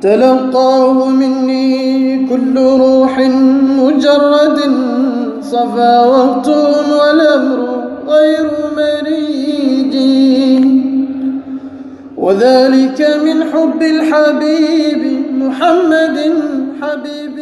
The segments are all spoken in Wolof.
تلقاه مني كل روح مجرد صفا وقت والأمر غير مريج، وذلك من حب الحبيب محمد حبيب.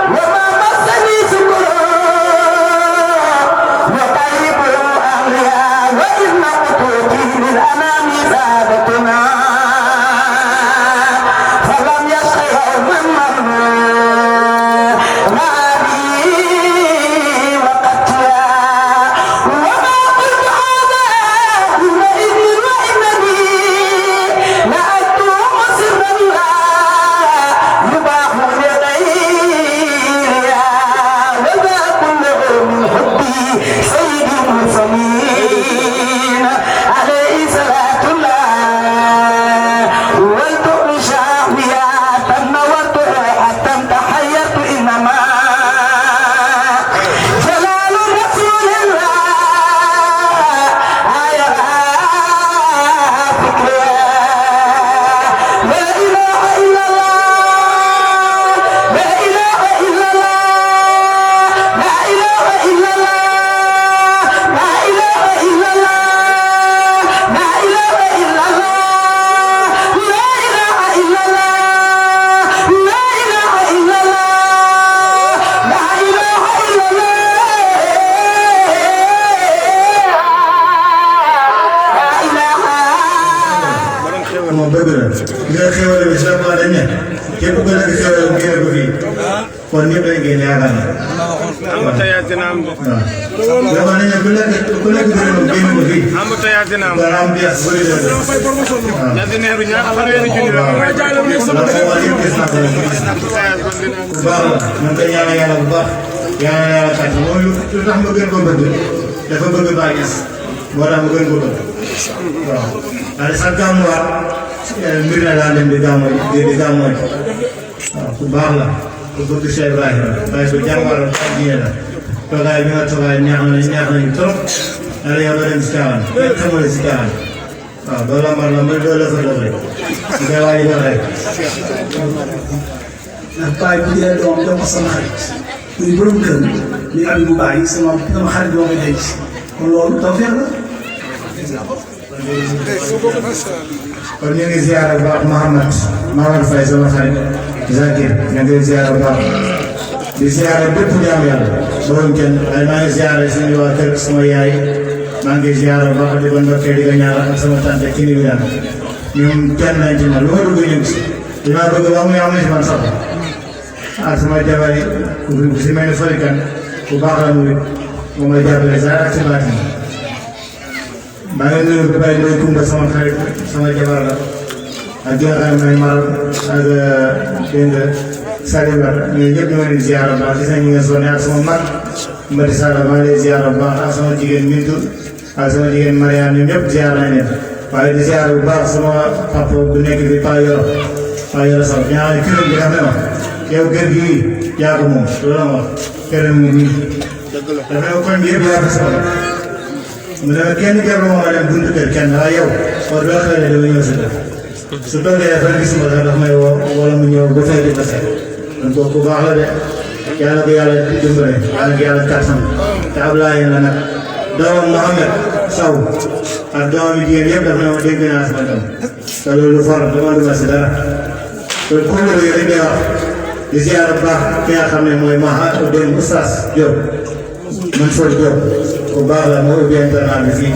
وما مسني سكر képp ku nekk xewal mu génne ko fii kon ñëpp dañ génne yaakaar naa embouteillage dina am de. waaw dama ne ku nekk gërëm génne ko fii embouteillage dina am. dana am bias bëri dina def waaw jardineer ñaar fanweeri junni la may jaay la muy sama waaw waaw yëpp gis naa ko embouteillage kon dina am. bu baax la man koy ñaanal yàlla bu baax ñaanal yàlla kàtt moom lu tax ma gën ko bëgg dafa bëgg Baay Ñas moo tax ma gën ko bëgg waaw waaye sax gàmmuwaat mbir na laa dem di gàmmoo waaw ku baax la ku bëgg Cheikh Ibrahima waaye ku jàmbaar la diine la toogaay bi nga toogaay neex nañu trop yàlla yow doo dem si caawan kenn xamul si caawan waaw doo lambar lambar doo lëfa lëfa rek su koy waaye doon rek ndax baay bu jëlee doom jox ko sama xarit muy borom kër muy am bu bàyyi sama xarit boo koy denc kon loolu tawfeex la. kon ñu ngi ziar bu baax Mouhamad Faye sama xarit Zakir ñu ngi ziar bu baax di ziar bépp jaam yàlla borom kenn waaye maa ngi ziar suñu waa kër sama yaay maa ngi ziar bu baax di ko ndokkee di ko ñaanal ak sama tante kii bi daan ñoom kenn lañ ci man lu ma dugg ñu ngi dinaa bëgg ba muy am na ci man sax ak sama jabar yi ku si mel ni Falikan bu baax la muy moom la jàppale saa ak si baatin maa ngi nuyu bu bàyyi Ndoye Kumba sama xarit sama jabar la ak ki nga xam ne mooy Maral ak dégg nga Salim Ba ñooñu ñëpp ñoo leen ziar bu baax gis nañu nga sonné ak sama mag Mbadi Sall maa ngi lay ziar bu baax ak sama jigéen Mintu ak sama jigéen Mariane ñoom ñëpp ziar nañ leen waaye di ziar bu baax sama papa bu nekk bi Pa Yoro Sow ñaari kër gi nga xam ne ma yow kër gi yaa ko moom loolu la ma wax kër mu nii dafa ne koñ bi yëpp yaa ko soxla mu ne kenn kenn moo ma dem buntu kër kenn waaye yow war doo xëy dama ñëw sa kër su toogee dafa gis ma sax daf may woo wala mu ñëw ba fay di ko seet kon kooku baax la de yàlla ko yàlla dimbale yàlla ko yàlla kàttan te Ablaye la nag doomam Mohamed Sow ak doomam yi jigéen yëpp dafa ne ma dégg naa sama doom te loolu for dama duma si dara kon kuréel yi dañ koy wax di ziar bu baax ki nga xam ne mooy Maha Deme Oustaz Diop Mansour Diop ku baax la moo ubbi internat bi fii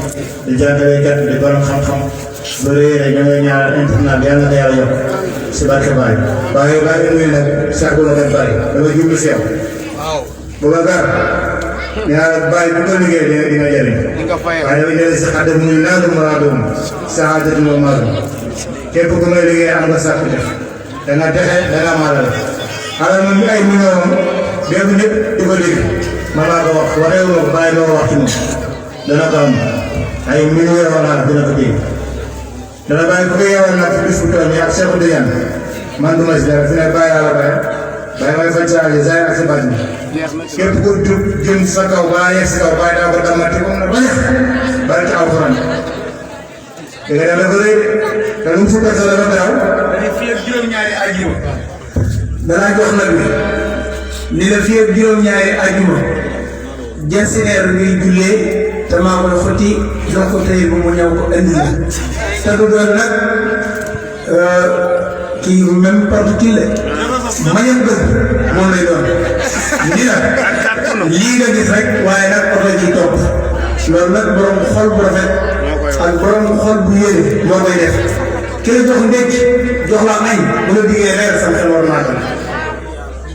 di jàngalekat di borom xam-xam ba léegi rek da ngay ñaanal internat bi yàlla na yàlla yokk si barke Baye. waaye baa ngi nuyu nag Cheikh Boubacar Baye dama jublu si yow. Boubacar ñaar Baye bu ko liggéey dina jëriñ waaye dama jëlee si xarit muy naan muraadum saadatu ma maadum képp ku may liggéey am nga sàkku def da nga texe da nga maalal xale moom ay million bépp nit di ko liggéey man maa ko wax waxee wu ma ko bàyyi ma ko wax ci moom dana ko am ay million wala dina ko dégg dana bàyyi bu ko yeewal nag bis bu toll nii ak Cheikh Tidiane man du ma si dara fi ne bàyyi yàlla bàyyi may faj saa yi zaay ak sa bàtt képp ku jëm sa kaw ba yegg si kaw bàyyi daa ko damati moom na bañ bari ci alxuraan te nga dafa rëy te lu mu fukkee sa dafa daaw dañuy fii ak juróom-ñaari ajjuma danaa jox nag ni la fii ak juróom-ñaari ajjuma jasineer ngay jullee te maa koy xotti jox ko tey ba mu ñëw ko indi la te du doon nag kii même partout la mañam gën moom lay doon ni nag lii nga gis rek waaye nag oto ji topp loolu nag borom xol bu rafet ak borom xol bu yéene moo koy def ki la jox ndékki jox la añ bu la diggee reer sam xel war naa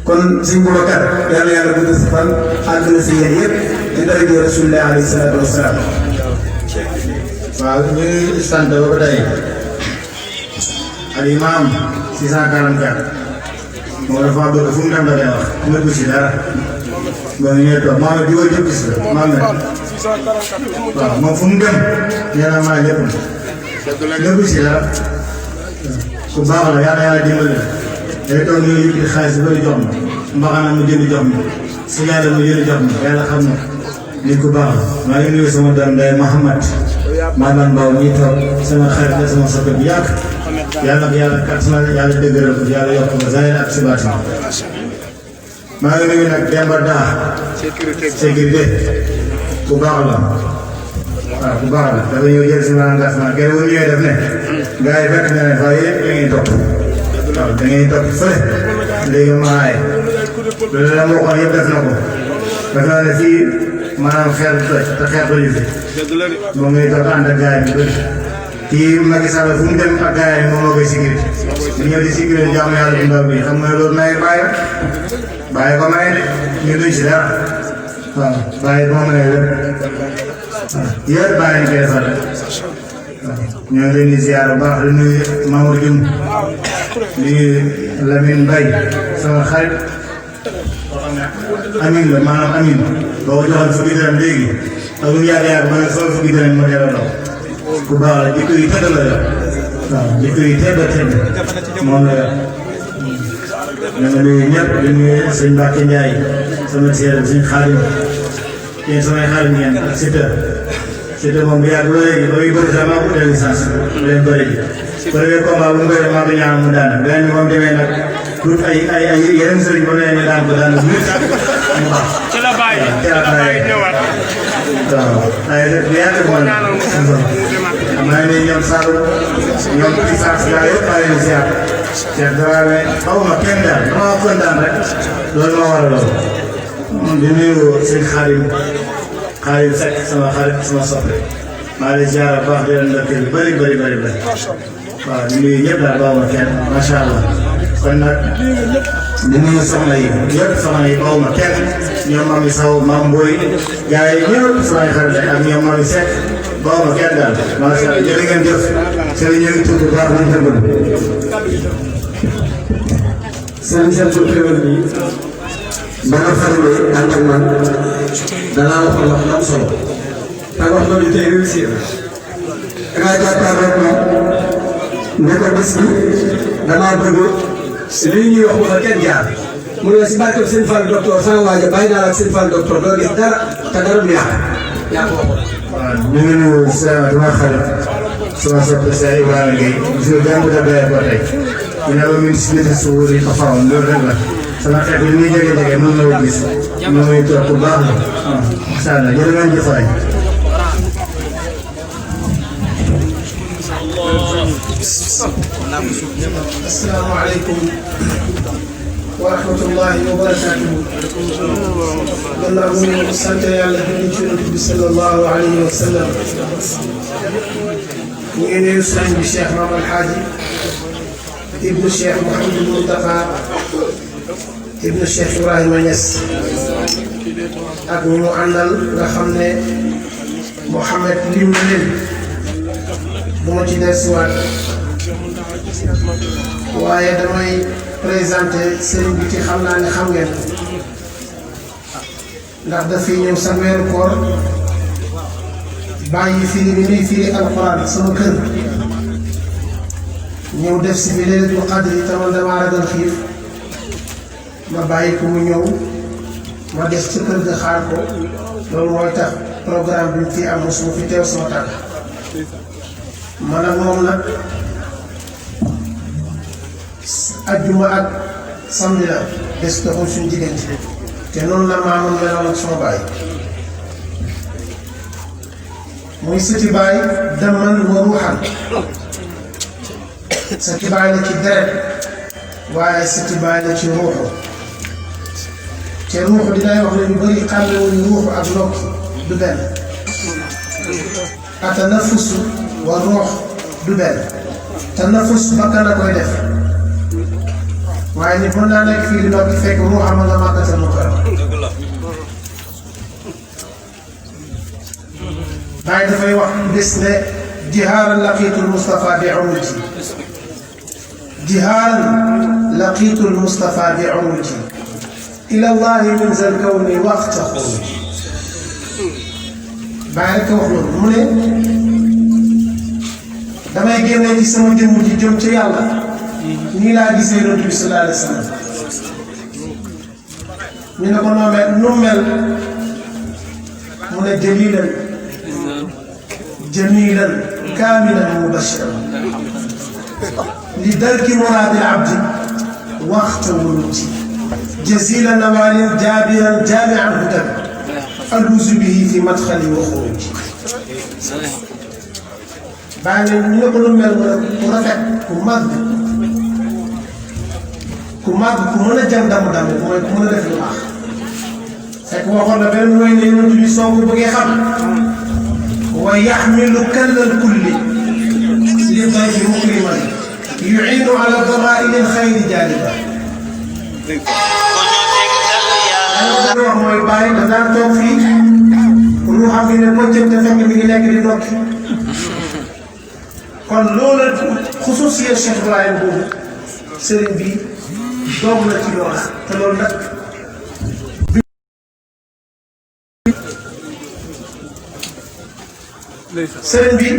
kon sëñ Boubacar yàlla yàlla gudd sa fan àgg na si yéen yëpp di daraja Rasulullah alayhi salaatu wasalaam. waaw ñu ngi sant ba ba tey al imam 644 moom dafa bëgg fu mu dem da koy wax nëbbu si dara bon ñu ngi toog maanaam jiw jëpp si la maanaam waaw moom fu mu dem nee na maa lépp nëbbu si dara ku baax la yàlla yàlla dimbali la day toog ñu yëkkati xaalis bu bëri jox ma mbaxana mu jënd jox ma si yàlla mu jënd jox ma yàlla xam na nit ku baax la maa ngi nuyu sama doom day Mahamad Maman Mbaw ñuy toog sama xarit la sama soppe bu yàgg yàlla ko yàlla kàttanal yàlla dëgëral ko yàlla yokk ko zahir ak si baatin maa ngi nuyu nag Demba Daa sécurité bu baax la waaw bu baax la dafa ñëw jël sama engagement kenn bu ñëwee def ne gars yi fekk na ne fa yëpp da ngeen topp waaw da ngeen topp fële léegi ma aaye loolu la ma waxoon yëpp def na ko def naa ne fii maanaam xeer toj te xeer toju fi moom ngay toog ànd ak gars yi bu bëri kii Macky Sall fu mu dem ak gars yi moom moo koy sécurité ñu ñëw di sécurité jaamu yàlla bu ndaw bi xam nga loolu may bàyyi rek bàyyi ko may de ñu duñ si dara waaw bàyyi moom lay lépp waaw yëpp bàyyi ñu koy defar rek waaw ñoo ngi leen di ziar bu baax di nuyu Mamadou Dioum di Lamine Mbaye sama xarit Amine la maanaam Amine boo ko joxoon fukki dërëm léegi ak lu yàgg-yàgg ma ne soo fukki dërëm ma delloo daw ku baax la jikko yi tedd la yor waaw jikko yi tedd moom la yor ñu ngi nuyu ñëpp di nuyu sëñ Mbacke Ndiaye sama séeréer sëñ Xaadim yéen samay xaadim ngeen ak Siteu moom bu yàgg ba léegi ba muy bëri sax maa ko utee licence bu leen bëri ji premier combat bu mu koy def maa ko ñaan mu daan beneen bi moom demee nag tuut ay yeneen sëriñ ba nee ñu daan ko daan bu baax ci la bàyyi ñëwaat waaw ay bu yàgg man maa ngi ñoom Saalum ñoom Issa gaa yëpp maa ngi leen ziar Cheikh Dramé xaw ma kenn daal dama kontaan rek loolu moo waral loolu di nuyu sëñ Xaadim Seck sama xarit sama soppe maa ngi lay ziar bu baax di leen dëkkee lu bëri waaw di nuyu ñëpp daal bawuma kenn macha allah kon nag di nuyu soxna yi yëpp soxna yi bawuma kenn ñoom Mami Sow Mam Mboy gars yi ñëpp samay xarit ak ñoom Mami Seck bawuma kenn daal macha allah jërë ngeen jëf sëriñ ñu ngi tudd bu baax nañ tëggal seen tur xéwal bi ba nga farle ànd ak man danaa waxoon wax am solo te wax na ni tey réussir da ngaa jàkkaarloog moom ne ko bés bi damaa bëgg lii ñuy wax wala kenn jaar mu ne si barke sëñ Fall docteur sama waaja bàyyi naa la ak sëñ Fall docteur doo gis dara te dara du yàq yaa ko waxoon. waaw ñu ngi nuyu sama xarit sama soppe Cheikh Ibrahima Gueye gis nga jàng da ba tey ñu ne ma ministre de suur yi taxawoon loolu rek la sama xeet yi muy jege mën na ko gis ñu muy toog bu baax la waaw macha allah jërë ngeen jëf waay. asalaamaaleykum wa rahmatullahi wa barakaatuhu. gannaaw bu ñu sant yàlla julli ci Yonent bi sallallahu alayhi wa sallam ñu ngi nuyu sëriñ bi Cheikh Mame Alhaaji ibnu Cheikh Mouhamadou Mountakha ibnu Cheikh Ibrahima Niass ak ñu mu àndal nga xam ne Mouhamed lim na leen bu ma ci dellusiwaat waaye damay présenté sëriñ bi ci xam naa ne xam ngeen ndax dafay ñëw sa weeru koor bàyyi firi bi muy firi alxuraan sama kër ñëw def si bi Laylatul Qadri te man damaa ragal xiif ma bàyyi ko mu ñëw ma des ci kër ga xaar ko loolu mooy tax programme bi fi am mosuma fi teew sama tànk man ak moom nag ajjuma ak samedi la des doxul suñu diggante te noonu la maamam meloon ak sama baay muy sëti baay daman wa ruuxan sëti baay la ci deret waaye sëti baay la ci ruuxu te ruuxu dinay wax ne ñu bëri xàmmewuñu ruuxu ak nokki du benn atanafusu wa ruux du benn tanafus bakkan a koy def waaye nit mën naa nekk fii di nokki fekk ruuxam nga màggatal mu koy باي دافاي واخ بس نه جهارا لقيت المصطفى بعمرتي جهارا لقيت المصطفى بعمرتي الى الله من ذا الكون وقت خروجي بارك الله من damay génne ci sama jëmm ji jëm ci yàlla nii laa gisee Yonent bi sallallahu alayhi wa sallam ñu ne ko noo mel nu mel mu ne jalilan جميلا كاملا مبشرا لدرك مراد العبد وقت ولوتي جزيل النوال جابرا جامعا هدى الفوز به في مدخل وخروج بعد نقول من مرافق كماد كمنا جام دام دام كمنا دفن الآخر فكما قلنا بين وين ينتبه سوق بقي خم ويحمل كل الكل للضيف مكرما يعين على الضمائر الخير جانبا mooy bàyyi da daan toog fii lu xam ne bëccëg te fekk mi ngi nekk di dokki kon loolu xususiya Cheikh Ibrahim boobu sëriñ bi doom la ci loola te loolu nag sëriñ bi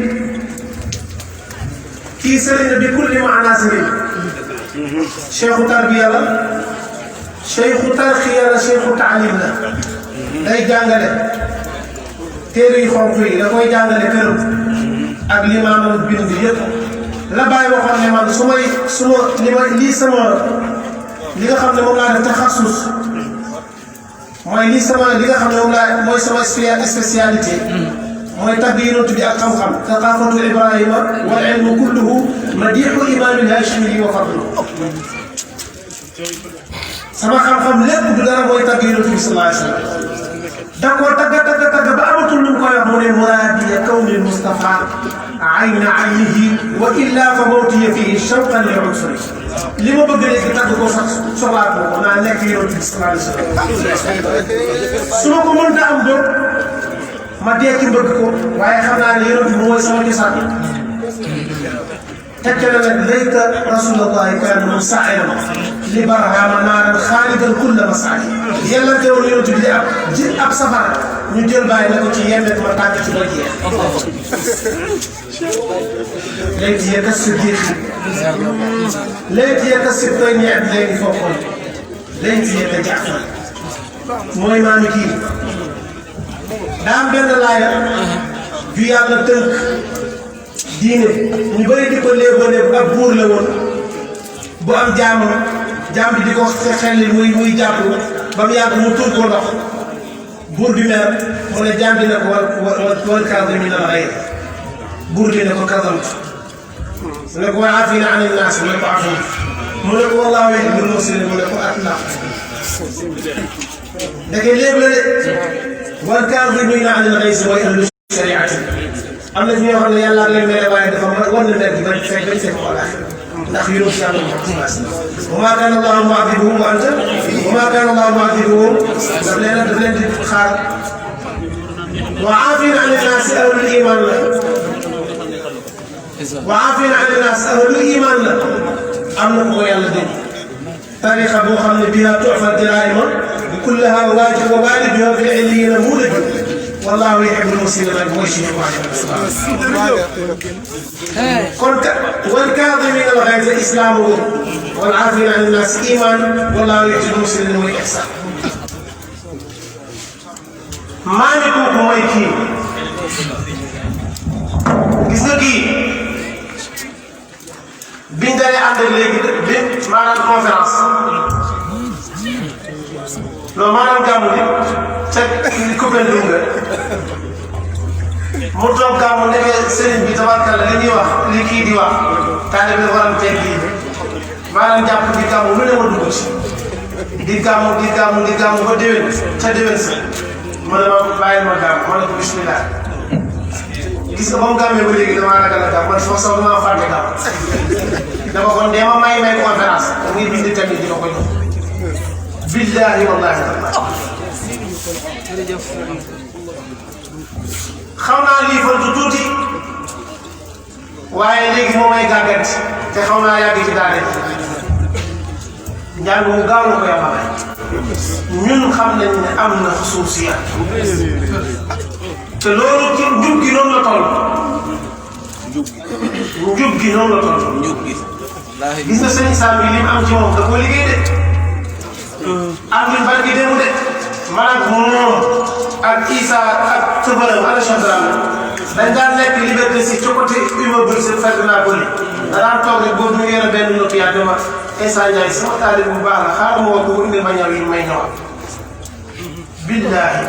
kii sëriñ bi kulli maana sëriñ cheikhu tarbiya la cheikhu tarxiya la cheikhu taalim la day jàngale téere yu xonq yi da koy jàngale këram ak li maamam bind yëpp la bàyyi waxoon ne man su ma lii sama li nga xam ne moom laa def taxasus mooy lii sama li nga xam ne moom laa mooy sama spécialité mooy tagg yonent bi ak xam-xam thaqafatu Ibrahima wal ilmu kulluhu madixu imaamil hashimi wa fadlu sama xam-xam lépp du dara mooy tagg yonent bi sallallahu alayhi wa sallam da koo tagg ba amatul lu mu koy wax mu ne muraadiya kawni Mustafa ayna aynihi wa illa fa mawtiya fihi shawqan li unsuri li ma bëgg léegi tagg ko sax soxlaat ko naa nekk yonent bi sallallahu alayhi wa sallam su ma ko mënta am doon ma dee ci mbëgg ko waaye xam naa ne yonent bi mooy sama cosaan tekki na nag layta rasulullahi kaana musa'iran li barhama naaran xaalidan kulla masa'i yàlla teewul yonent bi di ab safara ñu jël bàyyi na ko ci yemmet ma tànk ci ba jeex léegi yéen a siddiq léegi yéen a siddiq ñeent léegi foofu léegi yéen a jaafar mooy maami kii daa am benn laaya ju yàlla tënk diine ñu bëri di ko léebane ab buur la woon bu am jaam bi di ko xelli muy jàpp ba mu yàgg mu tuur ko ndox buur bi mer mu ne jaam bi ne ko wal kaazimiina al-ghayz buur bi ne ko kazamtu mu ne ko wa aafiina ani n-naas mu ne ko afuut mu ne ko wallaahu yuhibbul muhsiniin mu ne ko atlaq dake léeb la de wal kaazimiina ani l-ghayz mooy ahlu shariati am na ñoo xam ne yàlla ak leen mere waaye dafa war na mer gi bañ fekk ko àllaaxira ndax yonent yàlla Muhammad wa maa kaana Allaahu mu'adhibuhum wa anta wa maa kaana Allaahu mu'adhibuhum daf leen di xaar wa aafiina ani n-naas ahlul iimaan la wa aafiina ani n-naas ahlul iimaan la am na ko yàlla dégg tariqa boo xam ne bihaa tu'fa diraa'ima kullahaa waajib wa waaliduhaa fil illiyiina muulad wallaahu yuhibbul muhsiniin mooy suñu kon wal kaazimiina al-ghayza islaamu wal aafiina ani n-naas iimaan wallaahu yuhibbul muhsiniin mooy ihsaan maa ngi kooku mooy kii gis nga kii biñ dalee ànd ak léegi maanaam conférence non maanaam gàmmu bi ca Koumpentoum mu toog gàmmu ndeke sëriñ bi tabarkalla li ñuy wax li kii di wax taalibe bi waram teg lii maanaam jàpp di gàmmu lu ne ma dugg ci di gàmmu ba déwén ca déwén sa ma ne ma bàyyil ma gàmmu ma ne ko bismillah gis nga ba mu gàmmee ba léegi damaa ragal a gàmm man foofu sax damaa fàtte gàmm dafa kon dee ma may conférence da ngay bind tamit di ma ko jox billahi wallahi xaw naa lii fantu tuuti waaye léegi moo may gàgganti te xaw naa yàgg ci daara ji njàng mu gaaw la ko yamale ñun xam nañ ne am na xusuusiya te loolu ci njub gi noonu la toll njub gi noonu la toll gis nga sëñ Sall bi li mu am ci moom da koo liggéey de am nañ barki démb de maanaam moom ak Issa ak tëbalam ala chandrame dañ daan nekk liberté si ci côté immeuble seen fekk naa ko ni da daan toog rek boobu ñu yore benn notu yaa dama Issa Ndiaye sama taalib bu baax la xaaral ma woo ko indi ma ñaw yi may ñëwaat billaahi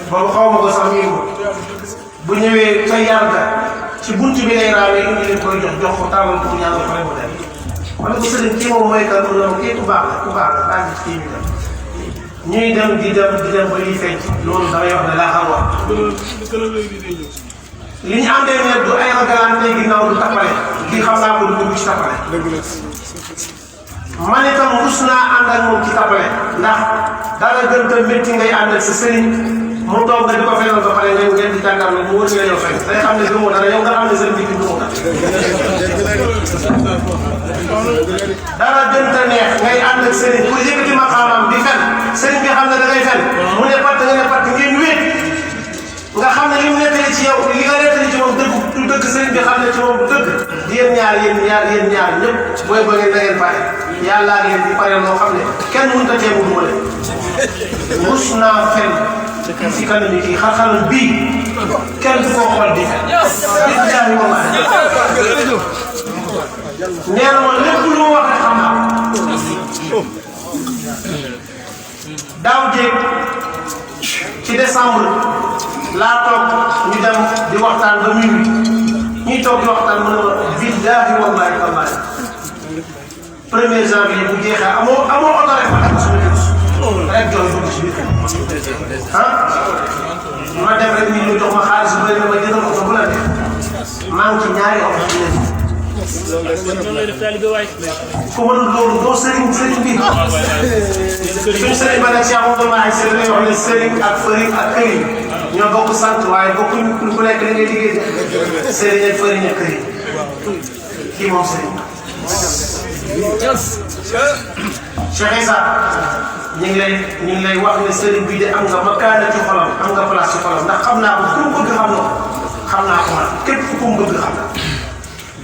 boobu xaw ma ko sax miin ko bu ñëwee ca yàlla ci buntu bi lay raawee indi leen koy jox ko tàmbal ko mu ñaan ko rek mu dem wala ko sëriñ kii moom mooy kan mu ne kii ku baax la ci kii bi dem ñuy dem di dem ba liy feeñ loolu damay wax ne laa xam wax li ñu àndee ne du ay ragalante ginnaaw du tappale kii xam naa ko dugg ci tapale man itam rus naa ànd ak moom ci tapale ndax dara gën te métti ngay ànd ak sa sëriñ mu toog nga di ko fenal ba pare ngeen di jàngal mu wër nga yow fenn day xam ne gëmoo dara yow nga xam ne sëriñ bi gëmoo dara gën te neex ngay ànd ak sëriñ pour yëkkati maqaamam di fen sëriñ bi xam ne da ngay fen mu ne patt nga ne patt ngeen wéet nga xam ne li mu nettali ci yow li nga nettali ci moom dëgg du dëgg sëriñ bi xam ne ci moom du dëgg yéen ñaar ñëpp booy ba ngeen da ngeen pare yàlla ngeen di pare loo xam ne kenn mënut a teemu du ma leen rus naa fen ci kanam yi kii xar-xaral bii kenn du ko xool di fen billahi wallahi nee na ma lépp lu ma wax rek xam naa daaw jéeg ci décembre laa toog ñu dem di waxtaan ba minuit ñuy toog di waxtaan mu ne ma billahi wallahi wallahi 1er janvier bu jeexee amoo oto rek ma takk suñu kër rek jooy dugg ci biir ma dem rek ñu jox ma xaalis bu bëri na ma jëndal oto bu la neex maa ngi ci ñaari oto ci leen ku mënul loolu doo sëriñ bi suñu sëriñ ba nag Cheikh Amadou Mahi Sëriñ lay wax ne sëriñ ak fëriñ ak këriñ ñoo bokk sant waaye bokkuñ ku nekk li ngay liggéey sëriñ ak fëriñ ak këriñ kii moom sëriñ Cheikh Issa ñu ngi lay wax ne sëriñ bi de am nga makaana ci xolam am nga place ci xolam ndax xam naa ko ku mu bëgg xam na xam naa ko man képp ku mu bëgg xam na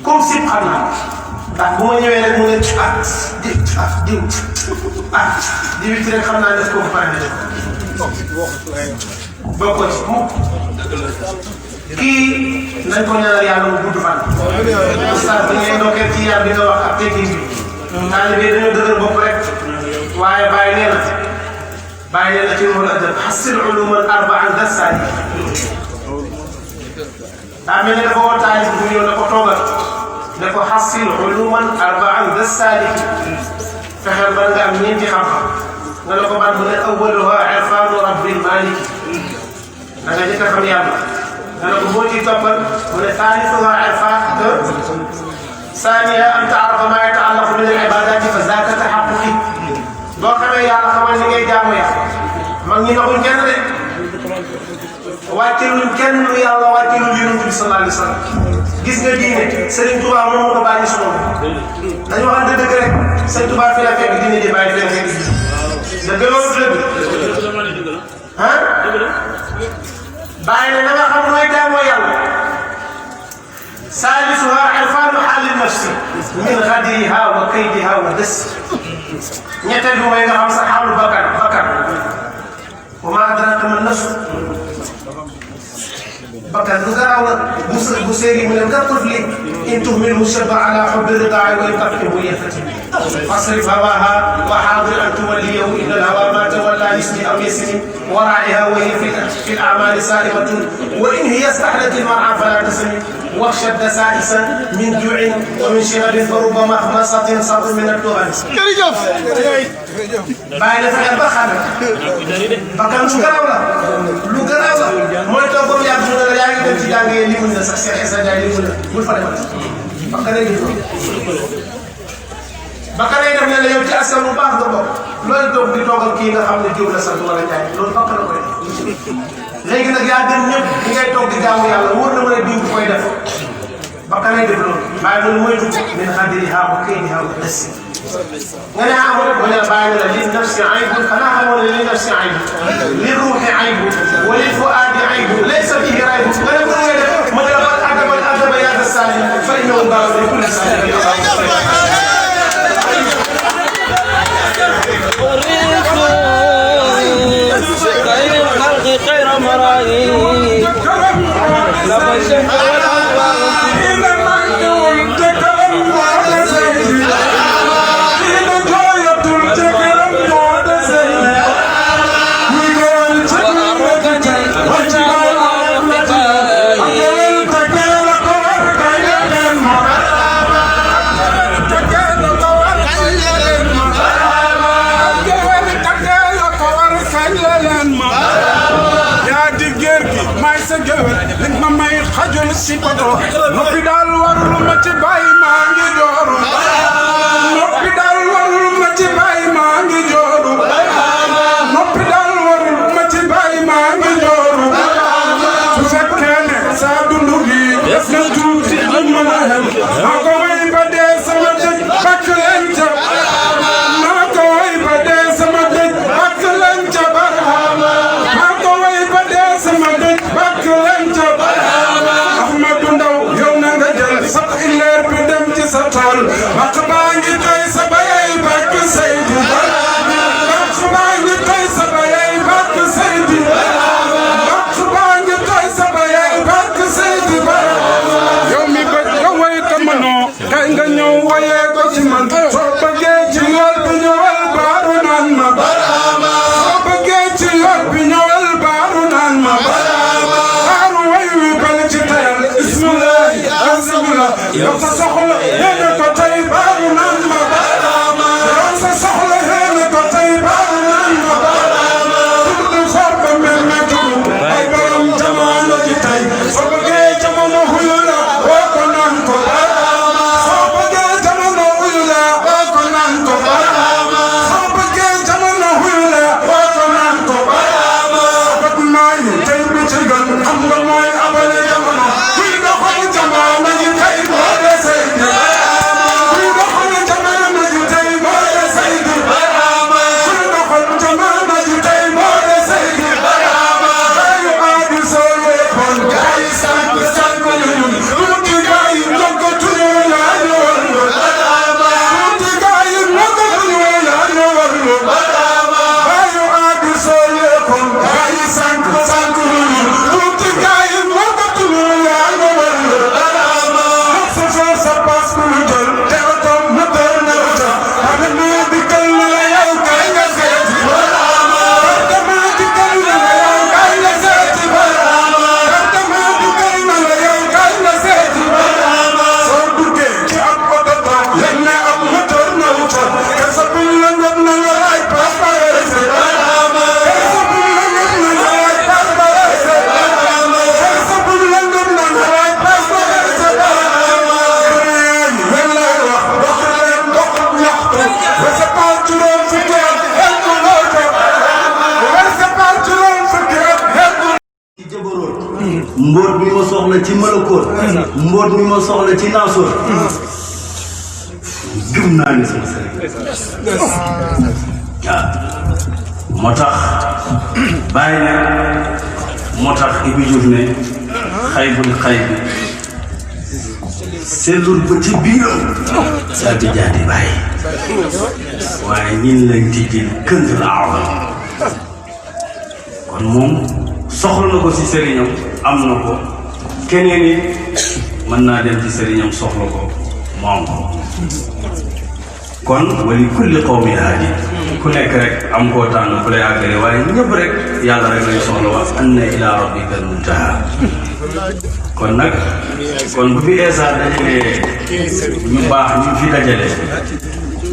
comme si xam naa ndax bu ma ñëwee rek mu ne diw ci rek xam naa def ko pare na def boo ko ci mukk kii nañ ko ñaanal yàlla mu gudd fan oustaz bi ngay ndokkee ci yar bi nga wax ak technique bi taalibe dañoo dëgër bopp rek waaye bàyyi nee na ci loolu adab xasil uluman arbaan dassaani daa mel ne dafa woo taalib bu ñëw ne ko toogal ne ko xasil uluman arbaan dassaani fexeel ba nga am ñeenti xam-xam nga ne ko ban mu ne awwaluha irfaanu rabbil maliki da nga njëkk a xam yàlla nga ne ko boo ciy toppal mu ne thaalisuha irfaan ثانيا أن تعرف ما يتعلق من العبادات فذاك تحققي boo xamee yàlla xamal ni ngay jaamu yàlla mag ñi naxuñ kenn de wàcceluñ kenn lu yàlla wàccelul yonent bi sallallahu alayhi wa sallam gis nga diine Serigne Touba moom ko bàyyi si moom dañu waxante dëgg rek Serigne Touba fi la fekk diine di bàyyi fi la fekk dëgg loolu dëgg ah bàyyi ne na nga xam nooy jaamoo yàlla ثالثها عرفان حال النفس من غدرها وكيدها ودس ñetteel bi mooy nga xam sa xaalu bakkan وما أدراك ما النفس bakkan lu garaaw la bu seegi mu ne nga طفل إن تهمله شب على حب الرضاع وإن تفقه يفتن فاصرف هواها وحاضر أن توليه إن الهوى ما تولى يسمي أو يسمي وراعها وهي في الأعمال سائمة وإن هي استحلت المرعى فلا تسمي واخشى الدسائس من جوع ومن شغل فرب مخمصة صبر من الدغن bàyyi dafa dem ba xam bakkan lu garaaw la mooy toog ba mu yàgg mu ne la yaa ngi dem ci jàngee li mu ne sax Cheikh Issa Ndiaye li mu ne bul fa demal bakkan lay def bakkan lay def ne la yow ci askan bu baax nga bokk looy toog di toogal kii nga xam ne Diop la sant wala Ndiaye loolu bakkan la koy def léegi nag yaa gën ñëpp di ngay toog di jaamu yàlla wóor na ma ne diw koy def bakkan lay def loolu waaye loolu mooy dugg min xadiriha wa kaydiha wa dassi nga ne amul mu ne bàyyi la li nafsi aybu xanaa xamoon ne li nafsi aybu li ruuxi aybu wa li fuaadi aybu laysa fihi raybu nga ne ko ngay def mu ne la adaba yaa dassaani fa innahu baaw li kulli saani خير مرائي yaa di géer gi may sa géwél li ma may xajul si poto noppi daal warul ma ci bàyyi maa ngi jooru noppi daal warul ma ci bàyyi maa ngi jooru noppi daal warul ma ci bàyyi maa ngi jooru su fekkee ne saa dundu gi def na tuuti ñu mën a xem maa ko way ba dee sama dëj bakk leen ca maa ko way ba dee sama dëj bakk leen ca barahama maa ko way ba dee sama dëj bakk leen ca barahama Ahmadu Ndaw yow na nga jël sax ileer bi dem ci sa tool bakk baa ngi tooy sa bayay bakk Seydi bakk baa ngi tooy sa bayay bakk Seydi bakk baa ngi tooy sa bayay bakk Seydi yow mi bëgg nga way ka mënoo kay nga ñëw wayee ko ci man soo bëggee ci yool bi ñëwal baaru naan ma barama soo bëggee ci yool bi ñëwal baaru naan ma barama baaru way wi bal ci tayal ismullahi azimula yow sa soxla yéene ko tey baaru naan ma barama yow sa soxla yéene ko tey baaru naan ma barama tudd for ba mel ne turu ay borom jamono ji tey soo bëggee jamono huyu la woo ko naan ko barama soo bëggee jamono huyu la woo ko naan ko barama soo bëggee jamono huyu la woo ko naan ko barama bëgg maa yi tey bi ci gën xam nga mooy abale jamono kuy doxal jamono ji tey moo de Seydi kuy doxal jamono ji tey moo de Seydi kuy doxal jamono ji tey moo de Seydi gayu aadi soo yéekoon gayi sànq sànq ñun tuuti gayi nokkatuñu yaa ñu wallu tuuti gayi nokkatuñu yaa ñu wallu gayu aadi soo yéekoon gayi sànq sànq ñun tuuti gayi nokkatuñu yaa ñu wallu sa soo sa paas ku lu jël te oto moteur na oto adama dikkal na la yow kay nga seeti adama dikkal na la yow kay nga seeti adama dikkal na la yow kay nga seeti soo duggee ci ab oto toog leen ne ab moteur na oto ka sa bul la ngëp na nga laaj paas ba reese ka sa bul la ngëp na nga laaj paas ba reese ka sa bul la ngëp na nga laaj paas ba reese leen lay wax dox leen dox ñaxtu wese paal juróom fukki at xel ku looto wese paal juróom fukki at xel ku ci jabaroot mbóot mi ma soxla ci malakoot mbóot mi ma soxla ci naasoot gëm naa ne sama sëriñ waaw moo tax bàyyi ne moo tax Ibi Diouf ne xay bi sellul ba ci biiram saa bi jaati bàyyi waaye ñin lañ tijjil kënt la awam kon moom soxla na ko ci sëriñam am na ko keneen it mën naa dem ci sëriñam soxla ko mu am ko kon wali kulli qawmi haadi ku nekk rek am koo tànn ku lay àggale waaye ñëpp rek yàlla rek lañ soxla wa anna ila rabbika al muntaha kon nag kon bu fi Eesa dajalee ñu baax ñu fi dajale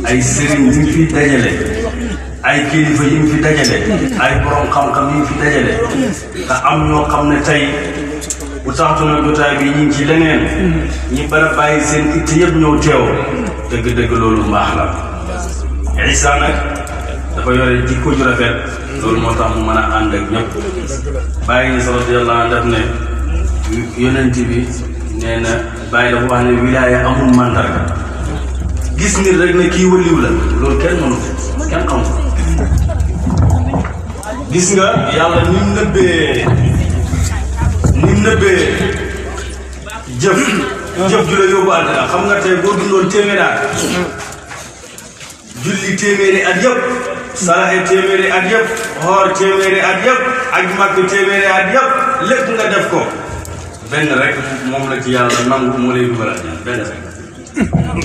ay sëriñ ñu fi dajale ay kilifa yi fi dajale ay borom xam-xam yi fi dajale te am ñoo xam ne tey bu taxtu na jotaay bi ñu ngi ci leneen ñi bara bàyyi seen itte yëpp ñëw teew dëgg-dëgg loolu mbaax la Isa nag dafa yore jikko ju rafet loolu moo tax mu mën a ànd ak ñëpp bàyyi ni sa radiyallahu anhu daf ne yonent bi nee na bàyyi dafa wax ne wilaaya amul mandarga gis nit rek ne kii waliw la loolu kenn mënu ko kenn xam ko gis nga yàlla ni mu nëbbee jëf ju la yóbbu àddina xam nga tey boo dundoon téeméeri at julli téeméeri at yëpp saraxe téeméeri at yëpp xoor téeméeri at yëpp ak màkk téeméeri at yëpp lépp nga def ko benn rek moom la ci yàlla nangu moo lay dugal àddina benn rek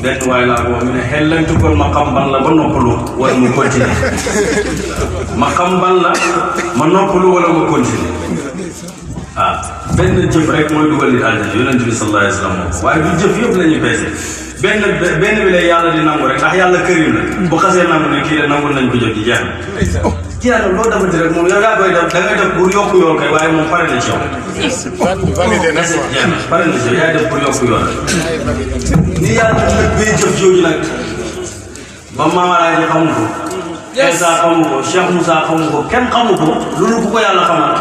benn waaye laa ko wax mu ne xellantu kon ma xam ban la ba noppalu wala mu continuer ma xam ban la ma noppalu wala ma continuer waaw benn jëf rek mooy dugal nit àjjana yonent bi sallallahu alayhi wa sallam moo ko waaye du jëf yëpp la ñuy peese benn bi lay yàlla di nangu rek ndax yàlla kërim la bu xasee nangu ne kii de nangul nañ ko jëf di jeex na ci yàlla loo defati rek moom yow yaa koy def da ngay def pour yokku yool kay waaye moom pare na ci yow pare na ci yow yaay def pour yokku yool ni yàlla nag bee jëf jooju nag ba Maamalaay ji xamu ko Isa xamu ko Cheikh Moussa xamu ko kenn xamu ko loolu ku ko yàlla xamal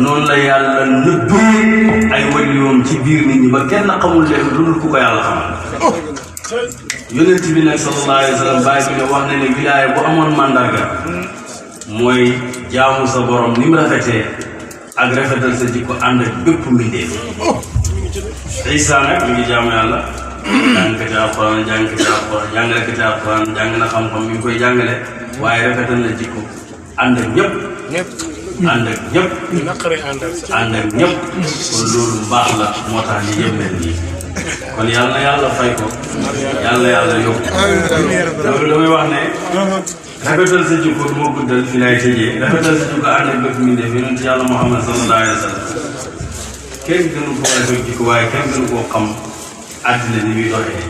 noonu la yàlla nëbbee ay waliyoom ci biir nit ñi ba kenn xamul leen loolu ku ko yàlla xamal yonent bi nag sallallahu alayhi wa sallam bàyyi bi ne wax na ne wilaaya bu amoon mandarga mooy jaamu sa borom ni mu rafetee ak rafetal sa jikko ànd ak bépp mbindeef Isa nag mi ngi jaamu yàlla jàngkati alxuraan jàngalekati alxuraan jàng na xam-xam mi ngi koy jàngale waaye rafetal na jikko ànd ak ñëpp ànd ak ñëpp ànd ak ñëpp kon loolu mbaax la moo tax li yëpp mel nii kon yàlla fay ko yàlla yóbbu loolu damay wax ne rafetal sa jikko moo guddal fi lay tëjee rafetal sa jikko ànd ak bépp mbindeef yonent yàlla Muhammad sallallahu alayhi wa sallam kenn gënu koo rafet jikko waaye kenn gënu koo xam àddina ni muy doxee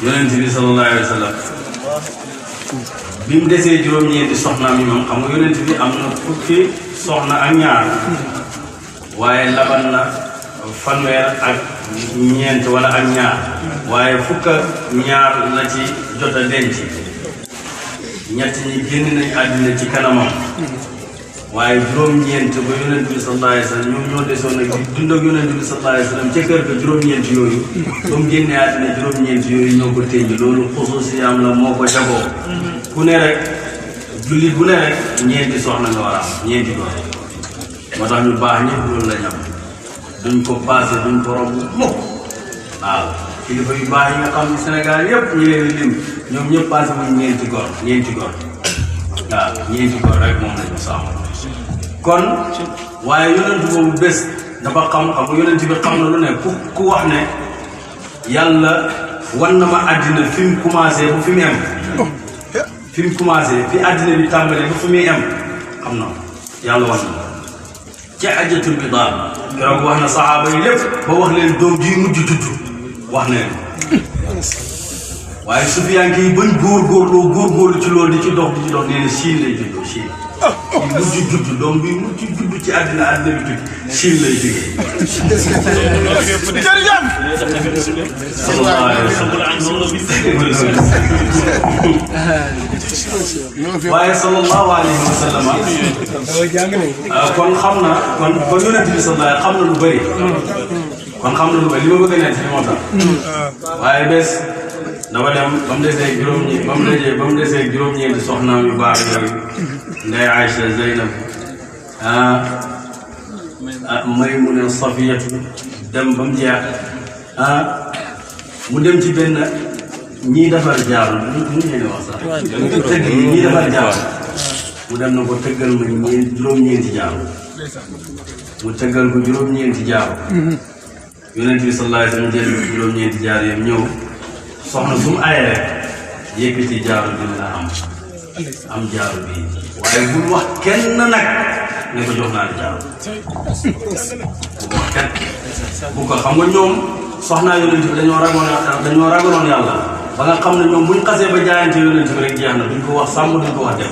yonent bi sallallahu alayhi wa sallam bi mu desee juróom-ñeenti soxnaam yi moom xam nga yonent bi am na fukki soxna ak ñaar waaye laban na fanweer ak ñeent wala ak ñaar waaye fukk ak ñaar la ci jot a denc ñett ñi génn nañ àddina ci kanamam waaye juróom-ñeent ba yonent bi sallallahu alayhi wa sallam ñoom ñoo desoon nag di dund ak yonent bi sallallahu alayhi wa sallam ca kër ga juróom-ñeent yooyu ba mu génnee àddina juróom-ñeent yooyu ñoo ko tënj loolu xusuusiyam la moo ko jagoo ku ne rek jullit bu ne rek ñeenti soxna nga war a am ñeenti doon moo tax ñu baax ñëpp loolu la ñam duñ ko passé duñ ko romb mukk waaw kilifa yu baax yi nga xam ne Sénégal yëpp ñu leen di lim ñoom ñëpp passé wuñ ñeenti góor waaw ñeenti góor rek moom lañu sàmm kon waaye yonent boobu bés dafa xam nga yonent bi xam na lu ne ku wax ne yàlla wan na ma àddina fi mu commencé ba fi mu em fi mu commencé fi àddina bi tàmbalee ba fi muy em xam na yàlla wan na ci hajjatul bidaa keroog wax na saxaaba yi lépp ba wax leen doom ji mujj tudd wax na leen waaye sufiyanke yi bañ góorgóorlu ci loolu di ci dox nee na Chine lay juddoo Chine mujj judd doom bi mujj judd ci àddina bi tudd Chine lay jógee sallallahu alayhi wa sallam waaye sallallahu alayhi wa sallam kon xam na kon yonent bi sallallahu xam na lu bëri kon xam na lu bëri li ma bëgg a nekk ci moo tax waaye bés dafa dem ba mu desee juróom-ñeenti soxnaam yu baax yooyu Ndey Aïcha Zeynab Maymuna Safiyatu dem ba mu jeex mu dem ci benn ñii defar jaaru mu ngeen di wax sax tëgg yi ñii defar jaaru mu dem na ko tëggal ma juróom-ñeenti jaaru mu tëggal ko juróom-ñeenti jaaru yonent bi sallallahu alayhi wa sallam jël juróom-ñeenti jaaru yëpp ñëw soxna su mu ayee rek yëkkati jaaru dina la am jaaru bi waaye bul wax kenn nag ne ko jox naa la jaaru bu ko wax kenn bu ko xam nga ñoom soxnaa yonent bi dañoo ragaloon yàlla ba nga xam ne ñoom buñ xasee ba jaayante yonent bi rek jeex na duñ ko wax sàmm duñ ko wax dem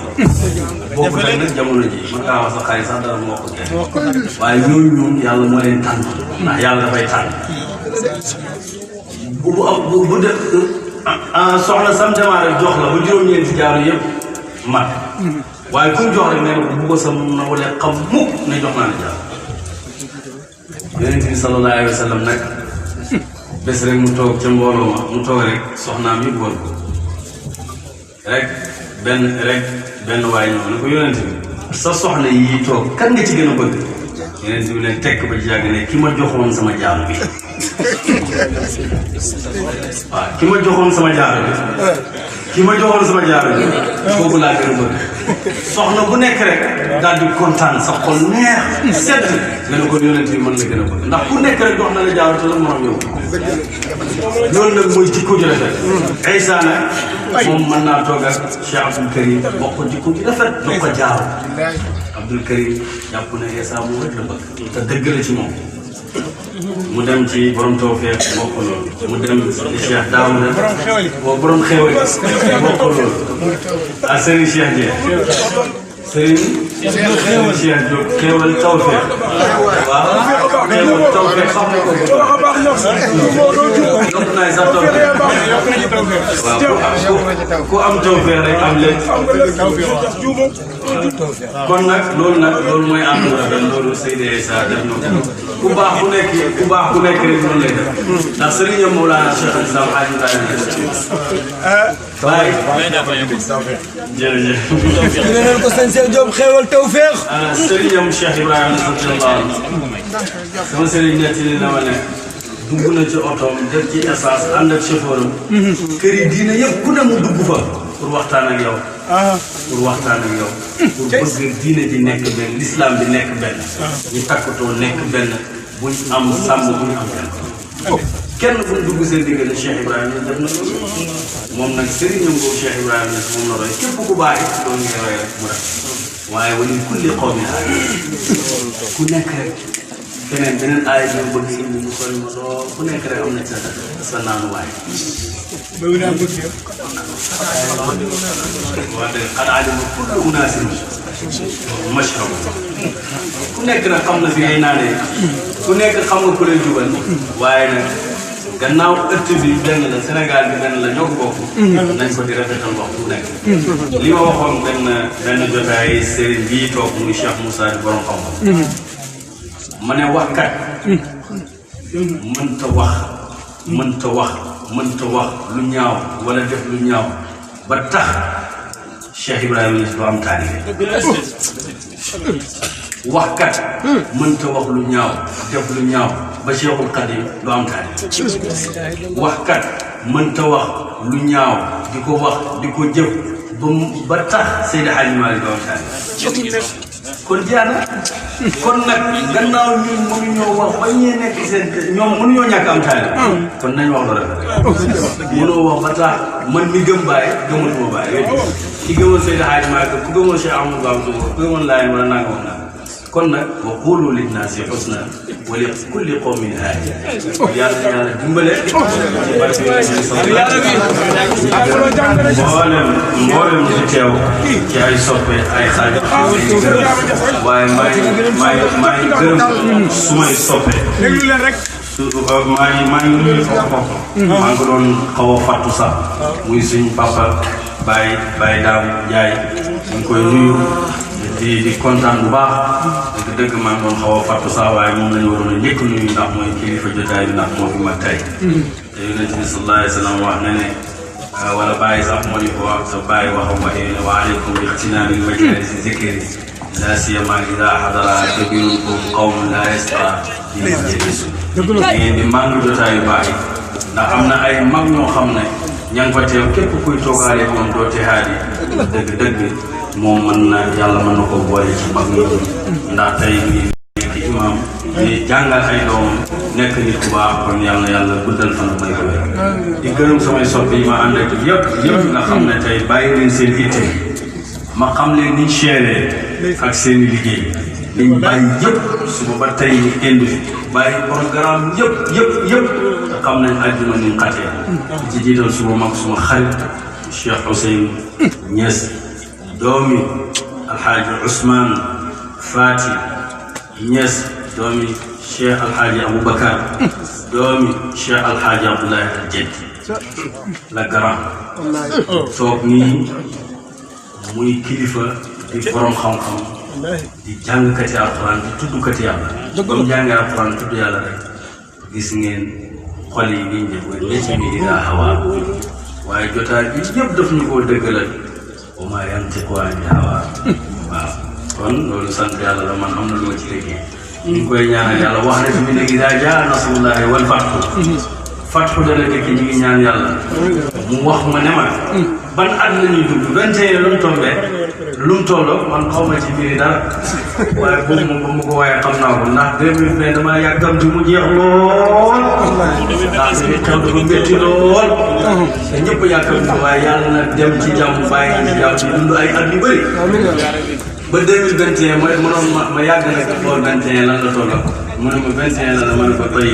boobu nag jamono ji mën ngaa wax sa xarit sax dara mu wax ko kenn waaye ñooñu ñoom yàlla moo leen tànn ndax yàlla dafay tànn bu de soxna sam démarré jox la ba juróom-ñeenti jaaru yëpp mat waaye ku jox rek ne bu ko sam na wala xam mukk ne jox naa la jaaru yonent bi sallallahu alayhi wa sallam nag bés rek mu toog ca mbooloo ma mu toog rek soxnaam yëpp woon ko rek benn waay ñëw ne ko yonent bi sa soxna yi toog kan nga ci gën a bëgg yonent bi ne tekk ba ci yàgg ne ki ma joxoon sama jaaru bi waaw ki ma joxoon sama jaaru bi kooku laa gën a bëgg soxna bu nekk rek daal di kontaan sa xol neex sedd nga ne ko yonent bi mën la gën a bëgg ndax ku nekk rek dox na la jaaru te la morom yow loolu nag mooy jikko ju rafet Isa nag moom mën naa toog ak Cheikh Abdoul Karim wax ko jikko ju rafet jox ko jaaru Abdoul Karim jàpp na Isa moom rek la bëgg te dëgg la ci moom mu dem ci borom tawfeex bokk loolu mu dem Cheikh Daouda borom xéwal bokk loolu ak Serigne Cheikh Dieng Serigne Cheikh Diop xéwal tawfeex waaw xéwal tawfeex xam na ko yokk naa sax tawfeex waaw ku am tawfeex rek am lépp kon nag loolu mooy am loolu Seydou Issa def na ku baax ku nekk rek noonu lay def ndax Serigne Mawlana Cheikh Islam Hadji Ibrahima jërëjëf ko sëñ Cheikh Diop xéewal tawfeex Serigne Cheikh Ibrahima sama Serigne nettali na ma ne dugg na ci otoom def ci essence ànd ak chauffeur am kër yi diine yëpp ku ne mu dugg fa pour waxtaan ak yow pour bëgg diine ji nekk benn l'islam bi nekk benn ñu takkatoo nekk benn buñ am sàmm buñ am kenn buñ dugg seen diggante Cheikh Ibrahima def na loolu moom nag Serigne ñoom boobu Cheikh Ibrahima moom la roy képp ku baax it loolu ngay roy rek mu def waaye wali kulli qawmin aay ku nekk rek keneen beneen aay bi bëgg indi mu koy ma lool ku nekk rek am na sa naanuwaay wax dëgg xanaa alima kullu unaasin mashrab ku nekk nag xam na fi ngay naanee ku nekk xam nga ku lay jubal waaye nag gannaaw ëtt bi benn la Sénégal bi benn la ñoo ko bokk nañ ko di rafetal wax bu nekk li ma waxoon benn jotaay sëriñ bii toog muy Cheikh Moussa di borom xam-xam ma ne waxkat mënta wax lu ñaaw wala def lu ñaaw ba tax Cheikh Ibrahima Niass du am taalibe waxkat mënta wax lu ñaaw def lu ñaaw ba Cheikhul Khadim du am taalibe waxkat mënta wax lu ñaaw di ko wax di ko jëf ba tax Seydi Hadji Malick du am taalibe kon jaar na kon nag gannaaw ñun mënuñoo wax ba ñee nekk seen ñoom mënuñoo ñàkk am taalibe kon nañ wax lu rafet mënoo wax ba tax man mi gëm bàyyi gëmatuma bàyyi ki gëmoon Seydi Hadji Malick ku gëmoon Cheikh Amadou Bamba ku gëmoon Laay wala naa nga wax naa kon nag wa quulu linnaasi husnan wa li kulli qawmin haadi yàlla dimbale ci barke mboolem ci teew ci ay soppe ay xarit waaye maa ngi gërëm sumay soppe maa ngi nuyu foofu maa ngi doon xaw a fàttu sax muy suñ papa Baye Dame Ndiaye ñu ngi koy nuyu di kontaan bu baax dëgg maa ngi doon xaw a fàttu sax waaye moom lañu waroon a njëkk nuyu ndax mooy kilifa jotaay bi ndax moo fi mag tey te yonent bi sallallahu alayhi wa sallam wax na ne wala bàyyi sax moo ñu ko wax sa bàyyi waxam waxee ne wa aleykum bi ixtinaamil majaalisi zikri laa siyamaa idaa hadara kabiirukum qawmun laa yastaa yajlisun ngeen di màngu jotaay yu baax yi ndax am na ay mag ñoo xam ne ña nga fa teew képp kuy toogaale moom doo tehaadi dëgg moom mën na yàlla mën na ko boole ci mag ñooñu ndax tey ngi nekk imam di jàngal ay doomam nekk nit ku baax kon yàlla guddal fan may ko wér di gërëm samay soppi yi ma ànd ak yëpp nga xam ne tey bàyyi leen seen itte ma xam leen niñ chéré ak seen liggéey liñ bàyyi yëpp suba ba tey ñu indi bàyyi programme yëpp te xam nañ àjjuma ni xatee ci jiital suma mag suma xarit Cheikh Ousseynou Niass doomi alxaaji Ousmane Fati Niass doomi Cheikh alxaaji Aboubacar doomi Cheikh alxaaji Abdoulaye Jeddi la grand toog nii muy kilifa di borom xam-xam di jàngkati alxuraan di tuddkati yàlla comme jàngee alxuraan tudd yàlla rek gis ngeen xol yi niñ def ba léegi bi daa xawaa waaye jotaay bi yëpp daf ñu koo dëggalal wa maa yantiqu anil hawaa waaw kon loolu sant yàlla la man am na lu ma ci déggee ñu ngi koy ñaanal yàlla wax na fi mu ne idaa jaa nasrullaahi wal fathu dana dëkk ñu ngi ñaan yàlla mu wax ma ne ma ban at la ñuy dund 21 lu mu tombee lu mu tolloo man xaw ma ci mbiri dara waaye boobu moom ba mu ko waaye xam naa ko ndax 2020 damaa yàkkamti mu jeex lool ndax li xew dafa métti lool te ñëpp yàkkamti waaye yàlla na dem ci jàmm bàyyi ci jàmm di dund ay at yu bëri ba 2021 mooy mënoon ma yàgg nag xool 21 lan la tolloo mu ne ma 21 la ma ne ko tey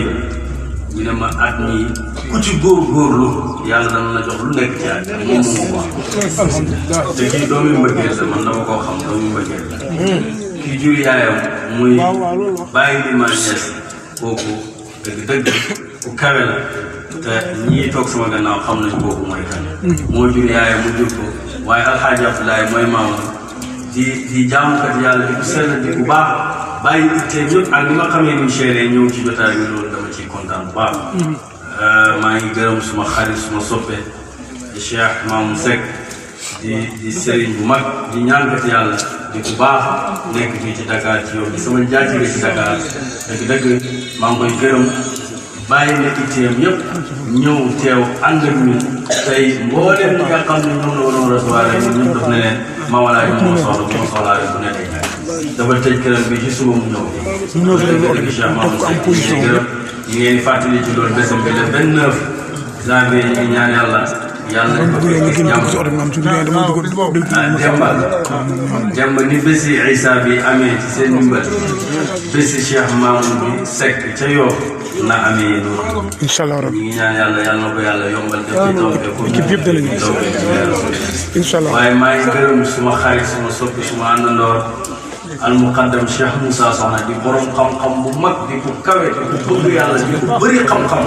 ñu ne ma at mi ku ci góorgóorlu yàlla dana la jox lu nekk ci at moom moo ko wax te kii doomi mbëggeel la man dama koo xam doomi mbëggeel la kii jur yaayam muy bàyyi li ma ñees kooku dëgg ku kawe la te ñii toog sama gannaaw xam nañ kooku mooy kan moo jur yaayam mu jur ko waaye alxaaji Abdoulaye mooy maamam di jaamukat yàlla di ku sell di ku baax bàyyi ittee ñëpp ak ni ma xamee ni chéré ñëw ci jotaay bi loolu dama ciy kontaan bu baax maa ngi gërëm suma xarit suma soppe di Cheikh Mamoun Seck di sëriñ bu mag di ñaankat yàlla di ku baax nekk fii ci Dakar ci yow di sama jaatire ci Dakar dëgg maa ngi koy gërëm bàyyi nekk itteem yëpp ñëw teew ànd ak ñun tey mboolem ñi nga xam ne ñoom la waroon recevoir ñun ñëpp daf ne leen Mawalaay moo soxla rek bu nekkee dafa tëj këram bi ci suba mu ñëw dëgg Cheikh Mamoun Seck ñu ngi gërëm ñu ngeen di fàttali ci loolu bésam bi le 29 janvier ñu ngi ñaan yàlla Demba ni bési Isa bi amee ci seen ndimbal bési Cheikh Mamoun bi Seck ca yoo na amee noonu inshallah rabbi ñu ngi ñaan yàlla na ko yàlla yombal def ci taw ko équipe yëpp danañu inshallah waaye maa ngi gërëm suma xarit suma soppi suma àndandoor al muqaddam Cheikh Moussa Soxna di borom xam-xam bu mag di ko kawe di ko bëgg yàlla di ko bëri xam-xam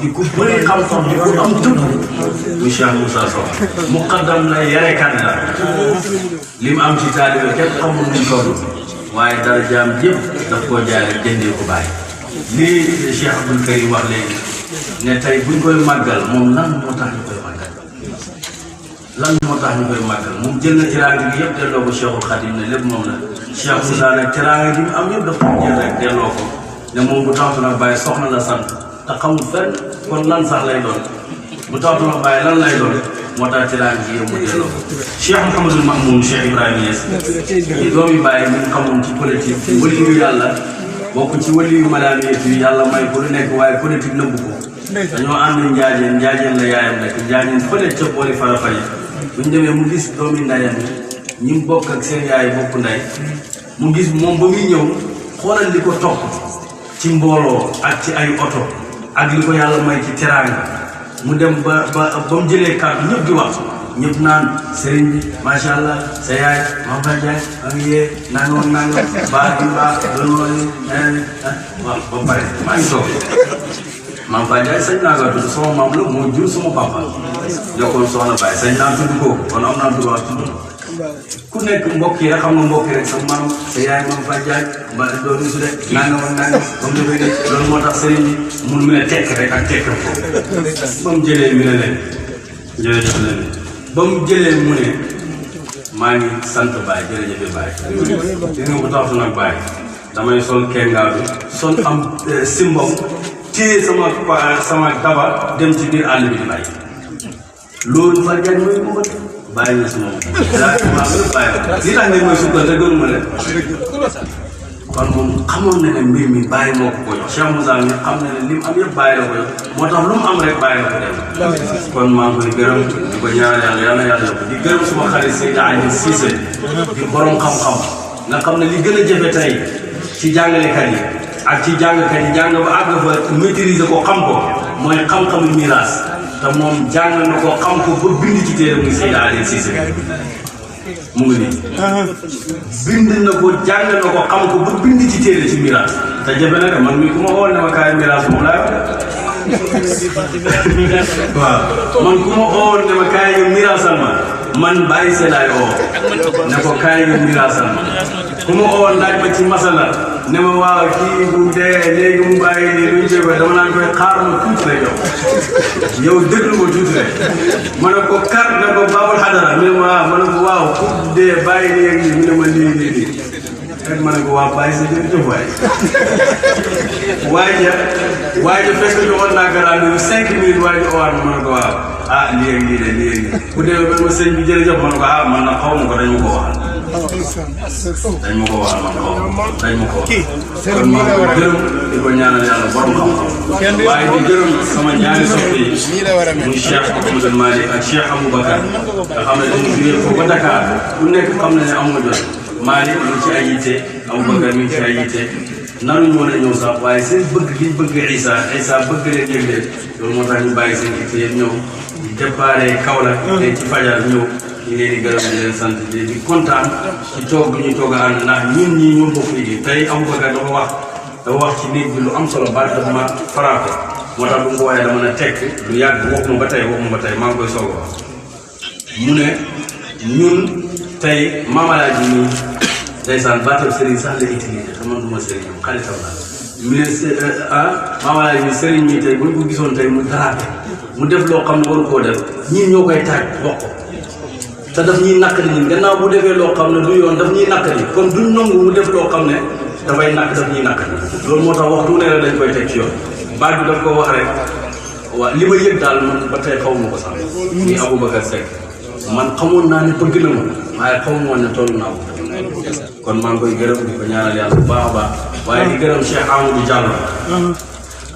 di ko bëri xam-xam di ko am tëb muy Cheikh Moussa Soxna muqaddam la yarekat la li mu am ci taalibe kenn xamul nuñ toll waaye dara jaam yëpp daf koo jaay rek jëndee ko bàyyi lii Cheikh Abdoul Karim wax léegi ne tey buñ koy màggal moom lan moo tax ñu koy màggal lan moo tax ñu koy màggal moom jël na teraanga bi yëpp delloo ko Cheikhul Khadim ne lépp moom la Cheikh Moussa nag teraanga gi mu am yëpp daf ko jël rek delloo ko ne moom bu taxtu nag bàyyi soxna la sant te xamul fenn kon lan sax lay doon bu taxtu nag bàyyi lan lay doon moo tax teraanga gi yëpp mu delloo ko Cheikh Mouhamadul Mahmoud Cheikh Ibrahima Niass ñi doomi bàyyi ñu xamoon ci politique wëliyu yàlla bokk ci wëliyu malaamiyet yi yàlla may ko lu nekk waaye politique nëbbu ko dañoo ànd njaajeen la yaayam nekk njaajeen fële ca boori Farafa yi bu ñu demee mu gis doomi ndayam ñi mu bokk ak seen yaay bokk nday mu gis moom ba muy ñëw xoolal li ko topp ci mbooloo ak ci ay oto ak li ko yàlla may ci teraanga mu dem ba mu jëlee kàddu ñëpp di wax ñëpp naan sëriñ bi macha allah sa yaay Mame Faye Ndiaye am yee nangam baax loolu waaw ba pare maa ngi toog Mame Faye Ndiaye sañ naa ko tudd sama maam la moo jur sama papa jokkoon soxna Baye sañ naa tudd kooku kon am naa droit tudd ku nekk mbokk yi rek xam nga mbokk yi rek sa maam sa yaay Mame Faye Ndiaye ba doo nisu de nangam comme dafay ne loolu moo tax sëriñ bi mun mu ne tekk rek ak tekk ko ba mu jëlee mi ne leen jërëjëf leen ba mu jëlee mu ne maa ngi sant Baye jërëjëf Baye gis nga bu taxtu nag Baye damay sol kengaa bi sol am simbam téye sama daba dem ci biir àll bi di bàyyi loolu fa jàng mooy ko bàyyi na si moom exactement bàyyi li tax ne mooy sukkal te gënuma leen kon moom xamoon na ne mbir mi bàyyi moo ko jox Cheikh Moussa mi xam na ne li mu am yëpp bàyyi la ko jox moo tax lu mu am rek bàyyi la ko dem kon maa ngi koy gërëm di ko ñaanal yàlla yokk di gërëm suma xarit Seydou Aliou Cissé di borom xam-xam nga xam ne li gën a jafe tey ci jàngalekat yi ak ci jàngkat yi jàng ba àgg fa maîtriser ko xam ko mooy xam-xamu miraas te moom jàng na ko xam ko ba bind ci téere muy Seydou Aliou Cissé mu ngi nii bind na ko jàng na ko xam ko ba bind ci téere ci miraas te jafe na man mii ku ma xool ne ma kaay miraas moom laa waaw man ku ma xool ne ma kaay nga miraasal ma man bàyyi see laay oo ne ko kaay nga miraasal ma ku ma xool laaj ma ci masala ne ma waaw kii bu dee léegi mu bàyyi nii luñ jéego dama naan koy xaar ma tuuti rek yow déglu ko tuuti rek ma ne ko kar ne ko baabul xadara mu ne ma waaw ma ne ko waaw ku dee bàyyi nii ak nii mu ne ma nii rek ma ne ko waaw bàyyi sa jërëjëf waaye ja fekk joxoon naa garaan bi 5 minutes waaye ji owaat ma ne ko waaw ah lii ak lii de lii ak lii bu demee ba ma sëñ bi jërëjëf man ko ah man nag xaw ma ko dañ ma ko waxal dañ ma ko waxal man xaw ma dañ ma ko waxal kon maa ngi gërëm di ko ñaanal yàlla borom xam-xam waaye di gërëm sama ñaari soppe yi muy Cheikh Mouhamadou Malick ak Cheikh Aboubacar nga xam ne dañu jógee ko ba Dakar ku nekk xam na ne amoo jot Malick mi ngi ci ay yitte Aboubacar mi ngi ci ay yitte nanuñu woon a ñëw sax waaye seen bëgg gi ñu bëgg Issa bëgg leen yëg leen loolu moo tax ñu bàyyi seen yitte yëpp ñëw di déparé Kaolack te ci fajar ñëw ñu leen di gërëm di leen sant di kontaan ci toog bi ñu toog a ànd ndax ñun ñii ñoo bokk liggéey tey Aboubacar dafa wax ci néeg bi lu am solo baat dafa ma frappé moo tax bu mu ko waxee dama ne tekk lu yàgg wax ma ba tey maa ngi koy soog a wax mu ne ñun tey mamalaaji nii ndeysaan baatam Serigne sax la utilisé te man du ma Serigne am xaritam la mu ne mamalaaji nii Serigne mi tey bu ñu ko gisoon tey mu daraate mu def loo xam ne waru koo def ñii ñoo koy taaj wax ko te daf ñuy nàkkali ñun gannaaw bu defee loo xam ne du yoon daf ñuy nàkkali kon duñ nangu mu def loo xam ne dafay nàkk daf ñuy nàkkali loolu moo tax waxtu ne la dañ koy teg ci yoon baat bi daf ko wax rek waaw li ma yëg daal man ba tey xaw ma ko sax muy Aboubacar Seck man xamoon naa ne bëgg na ma waaye xaw ma woon ne toll naa ko kon maa ngi koy gërëm di ko ñaanal yàlla bu baax a baax waaye di gërëm Cheikh Amadou Diallo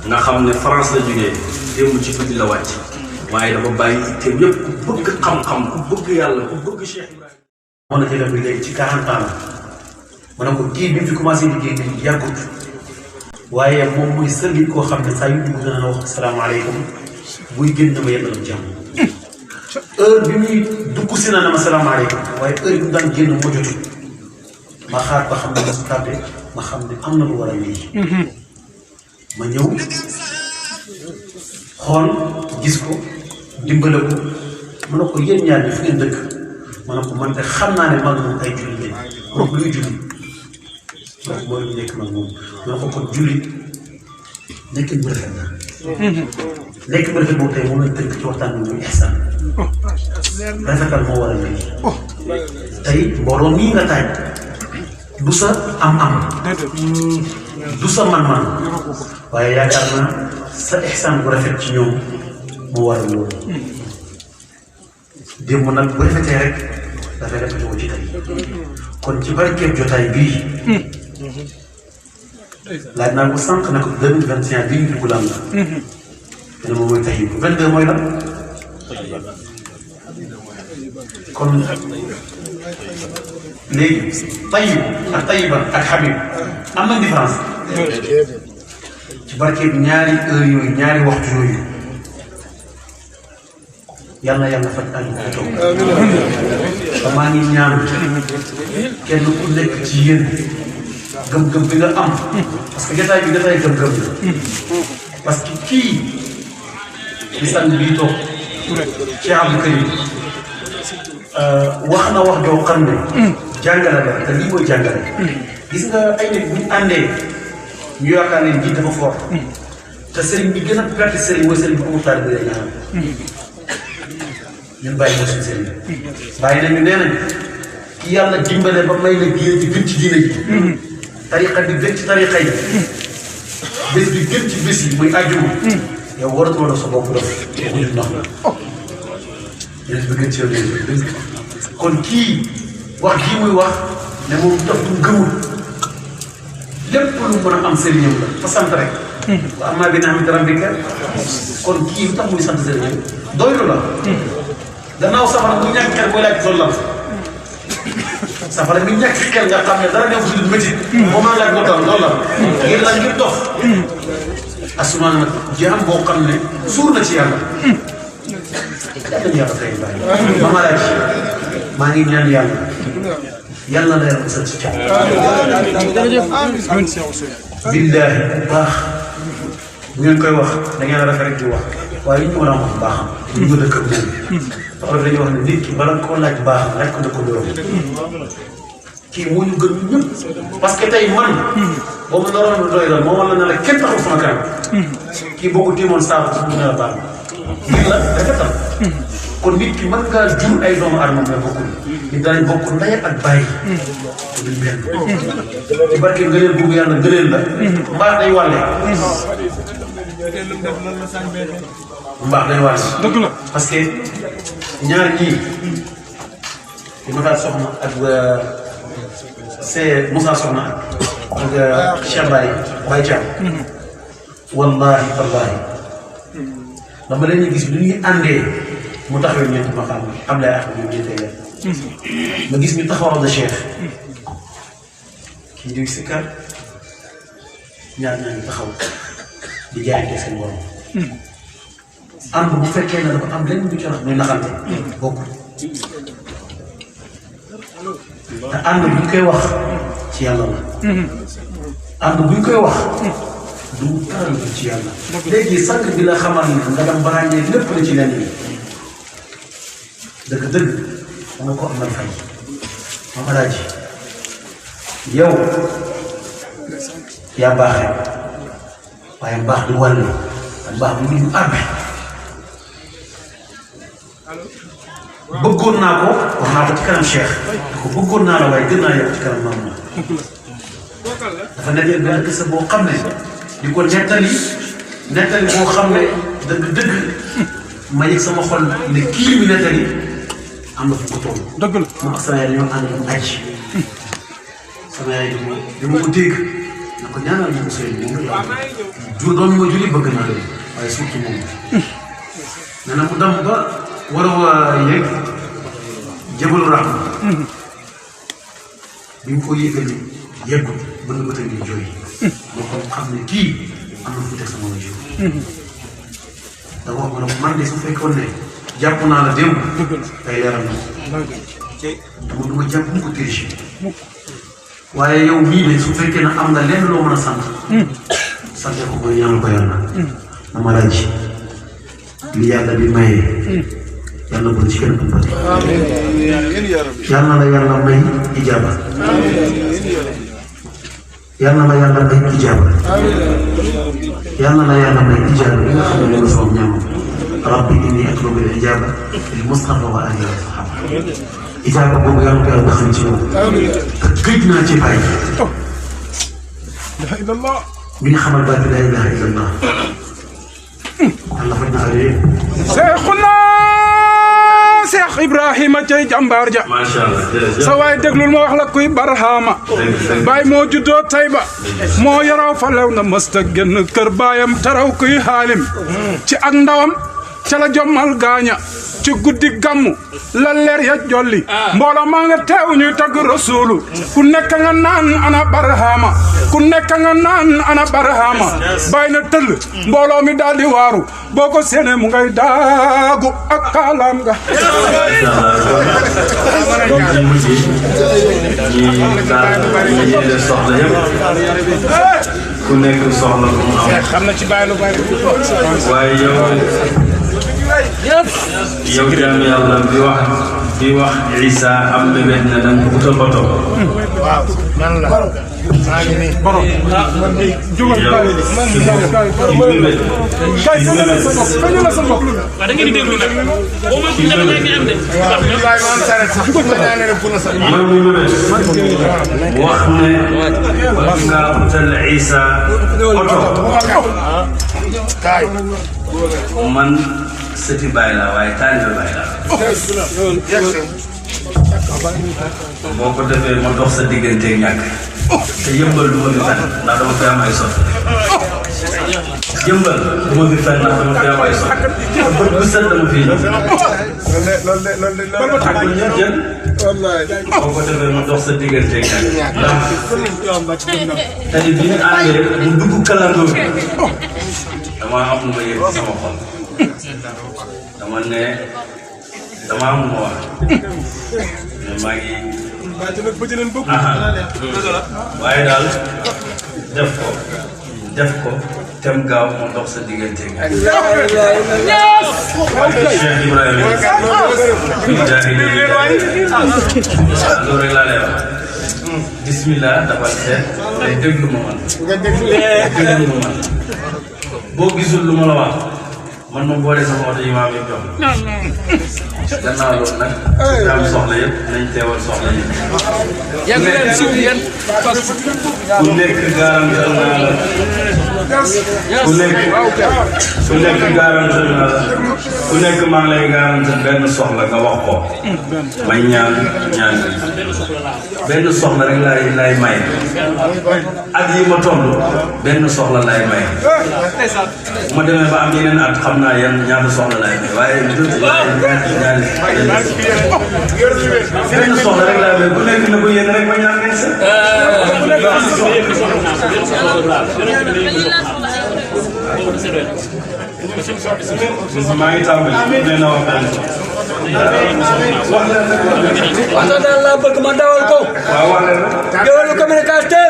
nga xam ne France la jógee démb ci guddi la wàcc waaye dafa bàyyi itteem yëpp ku bëgg xam-xam ku bëgg yàlla ku bëgg Cheikh Ibrahima. moo na jëlee bi léegi ci 40 ans ma ne ko kii bi mu fi commencé liggéey bi yàggut waaye moom muy sëriñ koo xam ne saa yu dugg dana wax asalaamaaleykum buy génn na ma yendalam jàmm heure bi muy dugg si na ma asalaamaaleykum waaye heure bi mu daan génn moo jotul ma xaar ba xam ne ma su tàbbe ma xam ne am na lu war a wéy ma ñëw xool gis ko dimbale ko ma ne ko yéen ñaar ñi fu ngeen dëkk ma ne ko man de xam naa ne mag moom ay julli lañ moom luy julli donc mooy lu nekk nag moom ma ne ko kon julli nekkin bu rafet na nekk bu rafet boobu tey moom lañ tënk ci waxtaan bi muy ihsan rafetal moo war a léegi tey mbooloo nii nga taaj du sa am-am du sa man-man waaye yaakaar naa sa ihsan bu rafet ci ñoom moo war a loolu démb nag bu rafetee rek dafay rafetoo ci tey kon ci barkeeb jotaay bii laaj naa ko sànq ne ko 2021 bii ñu dugg lan la te ne moom mooy tey 22 mooy lan kon léegi Tayyib ak Tayyiba ak Habib am na différence ci barkeeb ñaari heure yooyu ñaari waxtu yooyu yàlla yàlla faj àll bi toog te maa ngi ñaan kenn ku nekk ci yéen gëm-gëm bi nga am parce que jotaay bi jotaay gëm-gëm la parce que kii di sang bii toog Cheikh Abdou Karim wax na wax joo xam ne jàngale la te lii mooy jàngale gis nga ay nit bu ñu àndee ñu yaakaar ne njiit dafa fort te sëriñ bi gën a perte sëriñ mooy sëriñ bu amul taalibe bi ñaanal ñun bàyyi ko suñu sëriñ bàyyi nañu nee nañ ki yàlla dimbale ba may la diine ci gën ci diine ji tariqa bi gën ci tariqa yi bés bi gën ci bés yi muy àjjuma yow waratuma la sa bopp def ko ñu ndox la bés bi gën ci yow kon kii wax kii muy wax ne moom daf du gëmul lépp lu mën a am sëriñam la fa sant rek wa amma bi ni'mati rabbika kon kii lu tax muy sant sëriñam doylu la gannaaw safara bu ñàkk xel booy laaj loolu la safara bi ñàkk xel nga xam ne dara def ci métit moom laaj moo tax loolu la ngir la ngir dof asumaan nag jaam boo xam ne suur na ci yàlla dañu yàlla fay bàyyi mama laaj maa ngi ñaan yàlla yàlla na yàlla sal ci càmm billaahi baax bu ngeen koy wax da ngeen a rafet rek di wax waaye li ñu mën a wax baaxam ñu ko dëkk ak moom parce que dañuy wax ne nit ki bala koo laaj baaxam laaj ko dëkk loolu kii moo ñu gën ñëpp parce que tey man boo ma naroon doy la moo wala ne la kenn taxul sama kanam kii boo ko tiimoon saabu su mu ne la baax lii la rafetal kon nit ki mën ngaa jur ay doomu aadama mais bokkul nit danañ bokk ndey ak bàyyi duñ benn ci barke ngëneel bugg yàlla ngëneel la mbaax day wàlle mbaax day war dëgg la parce que ñaar ñii di ma daal soxna ak c'est Moussa soxna ak Cheikh Baye Thiam wallahi wallahi dama leen gis lu ñuy àndee mu taxawee ñeenti ma xam am lay ak ñu ñeentee leen ma gis ñu taxawal de Cheikh kii di si kar ñaar ñaa ngi taxaw di jaayante seen borom ànd bu fekkee ne dafa am lenn lu ci wax muy naxante bokkul te ànd bu ñu koy wax ci yàlla la ànd bu ñu koy wax du taal ci yàlla léegi sànq bi la xamal ne nga dem barañee lépp la ci lenn bi dëgg-dëgg danga ko amal fay moom alaaji yow yaa baaxee waaye mbaax du wàll mbaax du ñu àbbi bëggoon naa ko wax naa ko ci kanam Cheikh ko bëggoon naa la waaye gën naa yokk ci kanam maam dafa nekk benn kese boo xam ne di ko nettali boo xam ne dëgg-dëgg ma yëg sama xol ne kii mi nettali am na fu ko toll. dëgg la moom ak sama yaay dañoo ànd dem aji sama yaay dama ko dégg na ko ñaanal ñu ko seen moom la jur doom ma julli bëgg naa leen waaye surtout moom nee na mu dem ba war a yegg Jabalu Rahma bi mu ko yëgalee yeggul ba nga bëtal di jooy moo ko xam ne kii am na fu teg sama wajur da wax ma ne man de su fekkoon ne jàpp naa la démb day leeral na dama du ma jàpp mu ko triché waaye yow mii de su fekkee ne am nga lenn loo mën a sant sante ko mooy ñaanal ko yàlla dama laaj li yàlla bi mayee yàlla bu ci kenn ëppati yàlla na la yàlla may ijaaba yàlla na la yàlla may ijaaba yàlla na la yàlla may ijaaba li nga xam ne loolu soom ñaamam rabbi inni atlubu al ijaaba lil Mustafa wa alihi wa sahaba ijaaba boobu yàlla ko yàlla xam ci moom te gëj naa ci bàyyi la ilallah mi nga xamal baati la ilaha illallah Allah faj na xale Seexuna Seex Ibrahima cay jàmbaar ja macha allah jërëjëf sa waay déglul ma wax la kuy barhaama baay moo juddoo Tayba moo yaroo fa lew na mësta génn kër baayam taraw kuy xaalim ci ak ndawam ca la jommal gaaña ci guddi gàmmu la leer ya jolli mbooloo maa nga teew ñuy tagg rasuulu ku nekk nga naan ana barhaama ku nekk nga naan ana barhaama bàyyi na tëll mbooloo mi daal di waaru boo ko séenee mu ngay daagu ak kaalaam nga comme ci mujj ñi daal ñi def soxla yëpp ku nekk soxla ko mu am xam na ci bàyyi lu bàyyi waaye yow jaam yàlla bi wax Isa am bébét ne da nga ko utal oto waaw man la maa ngi nii borom jógal kay sa bopp da ngeen di déglu nag boo ma fi demee ngeen am de wallaay ma am saret sax ko ñaanee rek pour na sax yow mi bébét wax ne war nga utal Isa oto kaay man sëti Baay la waaye taalibe Baay la boo ko defee ma dox sa digganteeg ñàkk te yëmbal du ma fi fen ndax dama fi am ay sot yëmbal du ma fi fen ndax dama fi am ay sot bët bu set dama fi ñëw ñëpp jël boo ko defee ma dox sa digganteeg ñàkk ndax tey bi ñu àndee mu dugg kalandoo bi dama am lu ma yëg sama xol dama ne dama am lu ma wax mais maa ngi waaye daal def ko tem gaaw ma dox sa diggante nga Cheikh Ibrahima loolu rek laa lay wax bismillah dafa seet day déglu ma man déglu ma man boo gisul lu ma la wax man ma boole sama oto yi maa ngi jox gannaaw loolu nag am soxla yëpp nañ teewal soxla yëpp yéen leen suuf yéen ku nekk garantal naa la ku nekk garantal naa la ku nekk maa ngi lay garantal benn soxla nga wax ko may ñaan benn soxla rek lay may at yi ma toll benn soxla lay may bu ma demee ba am yeneen at xam naa yan ñaata soxla lay may waaye benn soxla rek lay may ku nekk na ko yéen rek ma ñaan ngeen sa maa ngi tàmbali nee na wax daal laa bëgg ma dawal ko. waaw wax leen géwélu communicateur